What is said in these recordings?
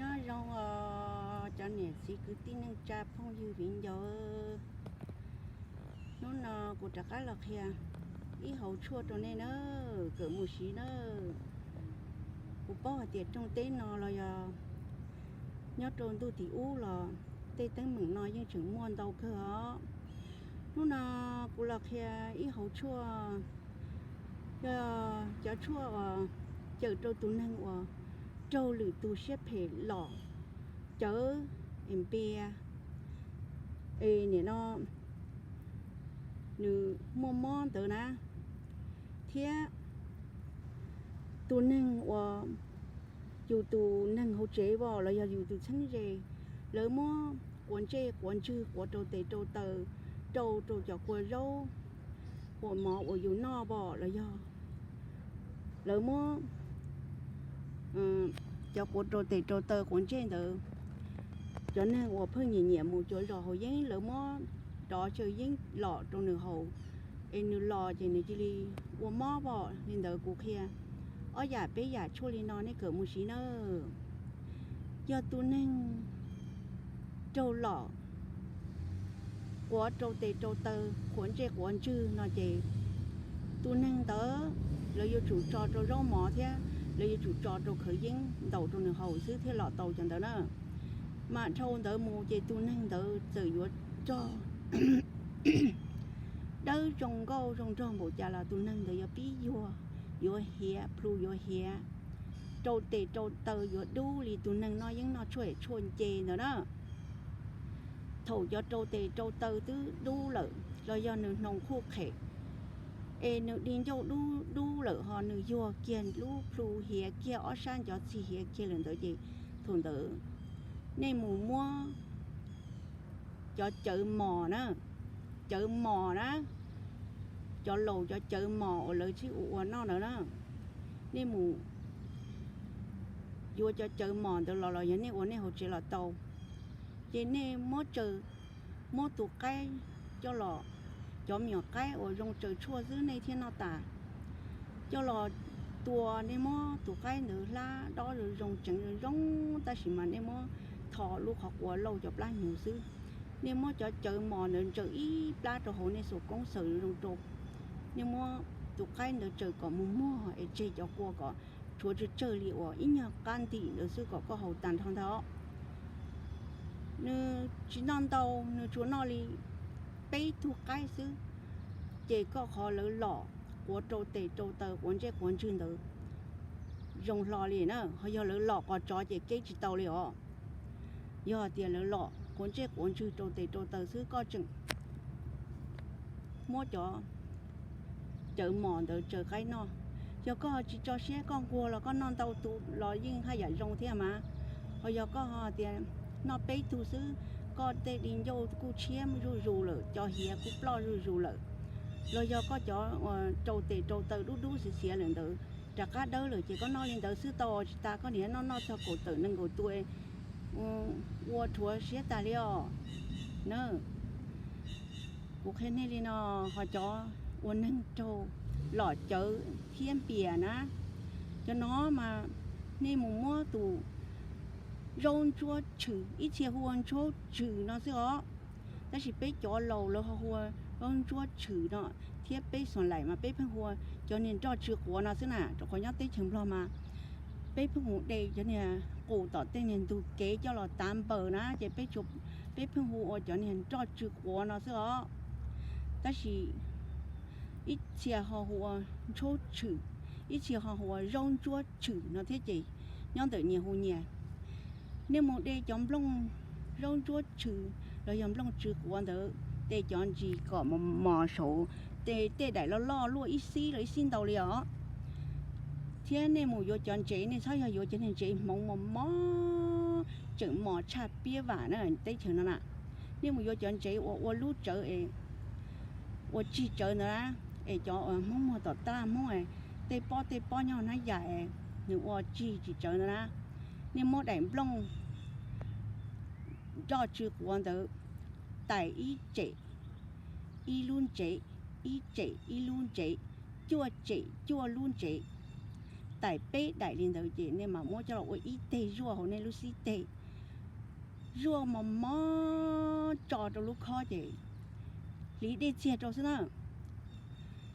Nyob zoo os cov niam txiv kwv tij neej tsa phooj ywg viv ncaus. Hnub no kuv rov qab los qhia ib hauv tshuaj rau nej nawb, kawm mus siv nawb. Kuv paub hais tias rooj teb no los yog nyob rau ntuj tim ub los tej teeb meem no yeej tseem muaj ntau kawg os. Hnub no kuv los qhia ib hauv tshuaj, yog cov tshuaj uas cawm rau tus neeg uas raug lwm tus siab phem lom cawv es npias es nim no nws muaj mob ntawd na, thiab tus neeg uas yus tus neeg hauv tsev os los yog yus tus txheeb ze, lawv muab quav ntsej quav ntswg quav rau tes rau taw, rau rau cov kua zaub kua mov uas yus noj os los yog lawv muab cov quav rau tes rau taw quav ntsej ntawd, cov neeg uas pheej nyiam nyiam mus cuav zos haus yeeb lawv muab rov caw yeeb lom rau nws haus, es nws los ces nws cia li ua mob os. Li ntawd kuv qhia ob yam peb yam tshuaj li no nej kawm mus siv nawb. Yog tus neeg raug lom quav rau tes rau taw, quav ntsej quav ntswg no ces tus neeg ntawd lawv yuav tsum tso rau zaub mov thiab lawv yuav tsum tso rau khawv yeeb ntaus rau nws haus xwb thiaj lom tau cov ntawd na. Mas dhau ntawd mus ces tus neeg ntawd txawm yuav rog dawb zoo nkauj zoo nraug npaum cas los tus neeg ntawd yuav pib yuag, yuav hiav, plhu yuav hiav, rau tes rau taw yuav dub li tus neeg noj yeeb noj tshuaj tshuaj nce ntawd na. Thaum cov rau tes rau taw twb dub lawm los yog nws hnoos khuj qhem es nws di ncauj dub dub lawm ho nws yuag kiag lub plhu hiav kiag ob sab ncov txig hiav kiag lawm ntawd ces thaum ntawd nej mus muab cov cawv mos na, cawv mos na, cov laus cov cawv mos uas lawv txib ua ua noj ntawd na, nej mus yuav cov cawv mos ntawd los los yog nej ua nej hauv tsev los tau. Ces nej muab tsaws, muab tus qaib coj los, cov me nyuam qaib uas zoo tsaws tshuaj xwb nej thiaj noj tas, coj los tua, nej muab tus qaib ntawd hlab dob zoo zoo tseev zoo zoo, tab sis mas nej muab tho lub qhov quav lauj cov plab hnyuv xwb. Nej muab cov cawv mos ntawd ntsaws ib plab rau hauv nej xuas koob xaws zoo zoo rau. Nej muab tus qaib ntawd tsaws kom mus muag es tseg cov kua kom tshuav tsawg tsawg li uas ib nyuag qab ntim ntawd xwb kom koj haus tag nrho ntag os. Nws tsis noj ntau, nws tsuas noj li peb tug qaib xwb, ces koj qhov lawv lom quav rau tes rau taw quav ntsej quav ntswg ntawd zoo hlo li na. Ho yog lawv lom qos tsov ces keb tsis tau li os. Yog tias lawv lom quav ntsej quav ntswg rau tes rau taw xwb koj tseem muab cov cawv mos ntawd tsaws qaib noj. Yog koj tsis tso siab koj nquag los koj noj ntau tus los yeej haj yam zoo thiab mas. Ho yog koj ho tias noj peb tug xwb, koj tej di ncauj kuj tshiab zuj zus lawm, cov hiav kuj ploj zuj zus lawm, los yog koj cov rau tes rau taw dub dub xiav xiav lawm ntawd rov qab dawb lawm ces koj noj li ntawd xwb tau tsis tas koj niam noj noj txog kaum tawm nees nkaum tus ua rhuav siab tag li os na. Kuv qhia nej li no, ho cov ua neeg raug lom cawv thiab npias na, cov no mas nej mus muab tus zaub ntsuab tshwm, ib txhia hu ua ntsuab tshwm no xwb os. Tab sis peb cov laus lawv ho hu ua zaub ntsuab tshwm no, thiab peb xom laim mas peb pheej hu ua cov niag nroj tsw quav no xwb na, rau qhov nyob teb chaws Nplog mas peb pheej mus de cov niag qus tom tej niag ntug kev coj los tav npaws na ces peb pheej hu ua cov niag nroj tsw quav no xwb os. Tab sis ib txhia ho hu ua ntsuab tshwm, ib txhia ho hu ua zaub ntsuab tshwm no thiab ces nyob ntawm nyias hu nyias. Nej mus de cov nplooj zaub ntsuab tshwm los yog nplooj tsw quav ntawd, de cov ntsis kom mos mos saud, tej daim loj loj luaj ib xib los ib xib ntau li os. Thiab nej mus yuav cov ntsev, nej txhob yog yuav cov niag ntsev hmoov mos mos, tseem mos tshaj piab vam na teb chaws no na. Nej mus yuav cov ntsev uas ua lub tsawv es ua tsig tsawv ntawd na, es cov Hmoob muag tom tab Hmoob, tej pob tej pob nyob hnab yas es nws ua tsig tsis tsawv ntawd na. Nej muab daim nplooj nroj tsw quav ntawd tais ib tsem ib lub ntsev, ib tsem ib lub ntsev, cuaj tsem cuaj lub ntsev, tais peb daim li ntawd ces nej mam muab coj los ua ib teg zuaj hauv nej lub xib teg. Zuaj mos mos tso rau lub khob ces hliv dej txiag rau xwb na.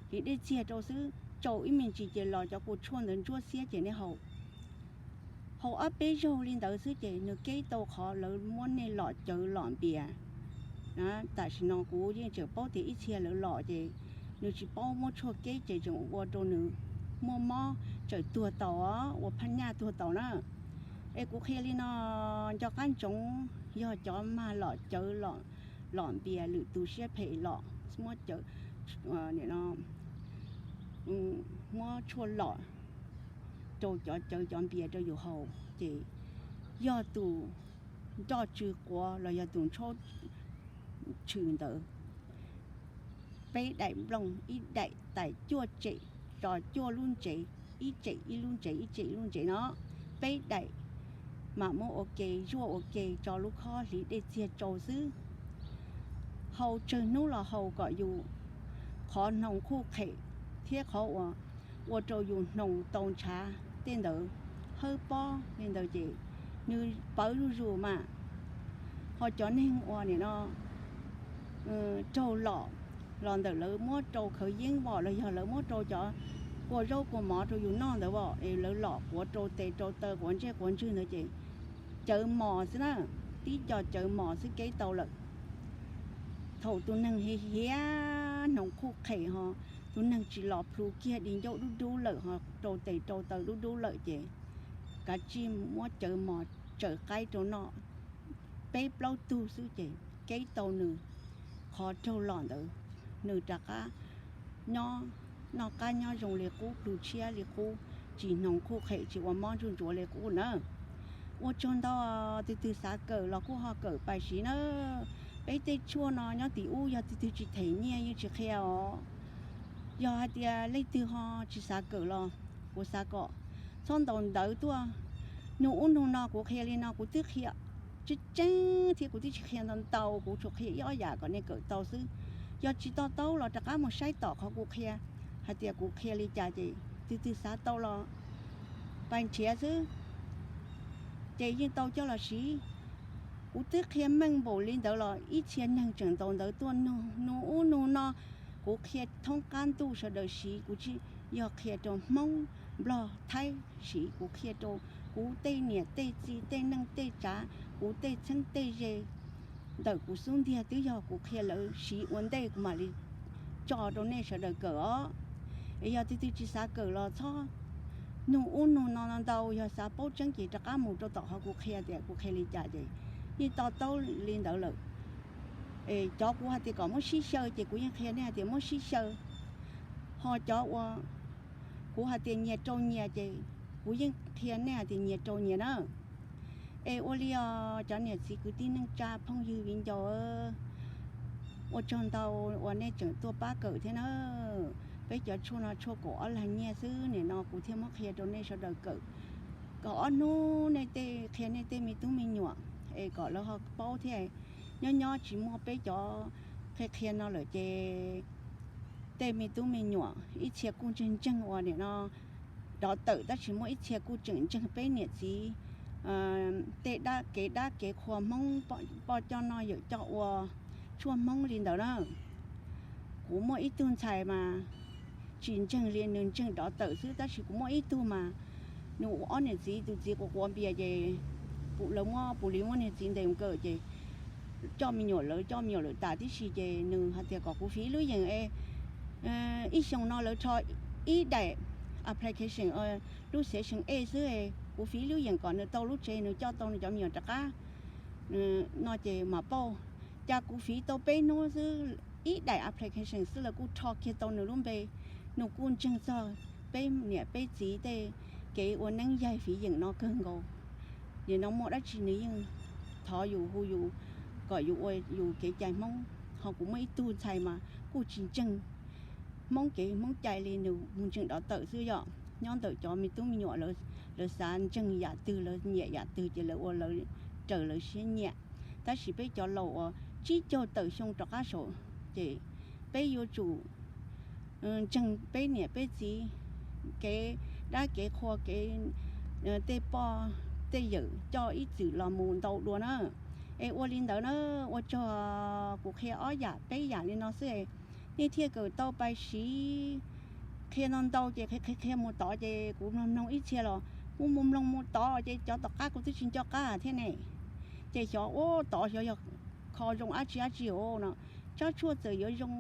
Hliv dej txiag rau xwb, tsau ib me ntsis ces los cov kua tshuaj ntawd ntsuab xiab ces nej haus. Haus ob peb zaug li ntawd xwb ces nws keb tau qhov lawv muab nej lom cawv lom npias. Tam sim no kuv yeej tseem paub tias ib txhia lawv lom ces nws tsis paub muab tshuaj keb ces tseem ua rau nws muaj mob tsawm tuag taus, ua phaj nyaj tuag taus na. Es kuv qhia li no, nco qab ntsoov yog cov mag lom cawv lom npias lwm tus siab phem lom muab cawv, muab tshuaj lom rau cov cawv cov npias rau yus haus ces yog tus nroj tsw quav los yog tus ntshaub tshwm ntawd, peb daim nplooj, ib daim tais cuaj tsem, tso cuaj lub ntsev, ib tsem ib lub ntsev, ib tsem ib lub ntsev no, peb daim, mam muab ua ke, zuaj ua ke, tso lub khob hliv dej txiag tsau xwb. Haus tsawg hnub los haus kom yus qhov hnoos khuj qhem thiab qhov uas ua rau yus hnoos tau ntshav tej ntawd hawb pob li ntawd ces nws pawv zuj zus mas. Ho cov neeg uas nim no raug lom los ntawm lawv muab rau khaws yeeb vom los yog lawv muab rau cov kua zaub kua mov rau yus noj ntawd vom, es lawv lom quav rau tes rau taw, quav ntsej quav ntswg ntawd ces cawv mos xwb na, tib co cawv mos xwb keb tau lawm. Thaum tus neeg hiav hiav hnoos khuj qhem ho tus neeg tsis los plhu kiag di ncauj dub dub lawm ho rau tes rau taw dub dub lawm ces kav tsij muab cawv mos tsaws qaib rau noj peb plaub tug xwb ces keb tau nws qhov raug lom ntawd, nws rov qab nyob noj qab nyob zoo li qub, plhu tshiab li qub, tsis hnoos khuj qhem tsis ua mob ntsuj ntsuav li qub na. Ua tsaug ntau, tus twg xav kawm los kuj ho kawm pais siv na. Peb tej tshuaj no nyob tim ub yog tus twg tsis them nyiaj yeej tsis qhia os. Yog hais tias leej twg ho tsis xav kawm los kuv xav kom txhob ntaus ntawv tuaj. Nug ub nug no kuv qhia li no kuv twb qhia tseeb tseeb thiab kuv twb tsis qhia ntau ntau, kuv tsuas qhia ib ob yam kom nej kawm tau xwb. Yog tsis to taub los rov qab mus saib tom qhov kuv qhia hais tias kuv qhia li cas ces tus twg xav tau los pais nrhiav xwb ces yeej tau coj los siv. Kuv twb qhia meej npaum li ntawd los ib txhia neeg tseem ntaus ntawv tuaj nug ub nug no. Kuv qhia thoob qab ntuj sawv daws siv, kuv tsis yog qhia rau Hmoob, Nplog, Thaib siv, kuv qhia rau kuv tej niam tej txiv tej neej tej tsav, kuv tej txheeb tej ze ntawm kuv xub ntiag twb yog kuv qhia lawv siv ua ntej kuv mam li tso rau nej sawv daws kawm os. Es yog tus twg tsis xav kawm los txhob nug ub nug no ntau, yog xav paub tseeb ces rov qab mus rau tom qhov kuv qhia tias kuv qhia li cas ces yeej to taub li ntawd lawm. Cov kuv hais tias kom muab sib xyaw ces kuv yeej qhia nej hais tias muab sib xyaw. Ho cov uas kuv hais tias nyias rau nyias ces kuv yeej qhia nej hais tias nyias rau nyias na. Es ua li os cov niam txiv kwv tij neej tsa phooj ywg viv ncaus, ua tsaug ntau uas nej tseem tuaj pab kawm thiab na. Peb cov tshuaj no tshuaj kaum ob lag nyiaj xwb, nim no kuv thiaj muab qhia rau nej sawv daws kawm, kom ob hnub nej tej qhia nej tej me tub me nyuam es kom lawv ho paub thiab. Nyob nyob tsis muaj peb cov qhia qhia no lawm ces tej me tub me nyuam ib txhia kuj ntseeg ntseeg uas nim no dov tawm, tab sis muaj ib txhia kuj tseem ntseeg peb niam txiv tej dab kev dab kev qhua Hmoob, poj coj noj yawm coj ua, tshuaj Hmoob li ntawd na. Kuv muaj ib tug ntxhais mas tsis ntseeg li, nws ntseeg dov tawm xwb, tab sis kuv muaj ib tug mas nws ua ob niam txiv, tus txiv quav quav npias ces lawv muab, puav leej muab niag txiv ntes mus kaw ces coj me nyuam lawv, coj me nyuam lawv tas tib si ces nws hais tias kom kuv fiv lub yeem es ib xyoos no lawv rho ib daim application lub xev xees ej xwb, kuv fiv lub yeem kom nws tau lub tsev, nws coj tau nws cov me nyuam rov qab no ces mam pauj. Cas kuv fiv tau peb hnub xwb, ib daim application xwb lawv kuj rho kiag tau nws lub npe. Nws kuj ntseeg txog peb niam peb txiv tej kev ua neeb yaig fiv yeem no kawg nkaus. Nim no muaj dab tsi nws yeej thov yus hu yus kom yus ua yus kev cai Hmoob. Ho kuv muaj ib tug ntxhais mas kuj tsis ntseeg Hmoob kev Hmoob cai li, nws mus ntseeg dov tawm xwb yom. Nyob ntawm cov me tub me nyuam lawv xav ntseeg yam twg, lawv nyiam yam twg ces lawv ua raws lawv siab nyiam. Tab sis peb cov laus uas tsib caug tawm xyoo rov qab saud ces peb yuav tsum ntseeg peb niam peb txiv kev dab kev qhua kev tej poj tej yawm coj ib txwm los mus ntaus dua na. Es ua li ntawd na, ua tsaug, kuv qhia ob yam peb yam li no xwb, nej thiaj kawm tau pais siv. Qhia no ntau ces qhia qhia qhia mus tod ces kuv mloog mloog ib txhia los kuv mus mloog mus tod ces cov tom qab kuv twb tsis nco qab thiab ne. Ces xyov ua tod xyov yog kho zoo dab tsi dab tsi os no. Tsob tshuaj txawm yuav zoo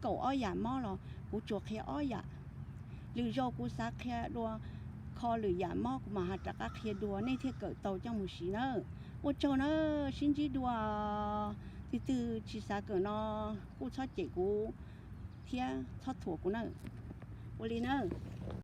kaum ob yam mob los kuv tsuas qhia ob yam. Lwm zaus kuv xav qhia dua kho lwm yam mob kuv mam ho rov qab qhia dua nej thiaj kawm tau coj mus siv na. Ua tsaug na, sib ntsib dua. Tus twg tsis xav kawm no kuj txhob cem kuv thiab txhob thuam kuv na. Ua li na.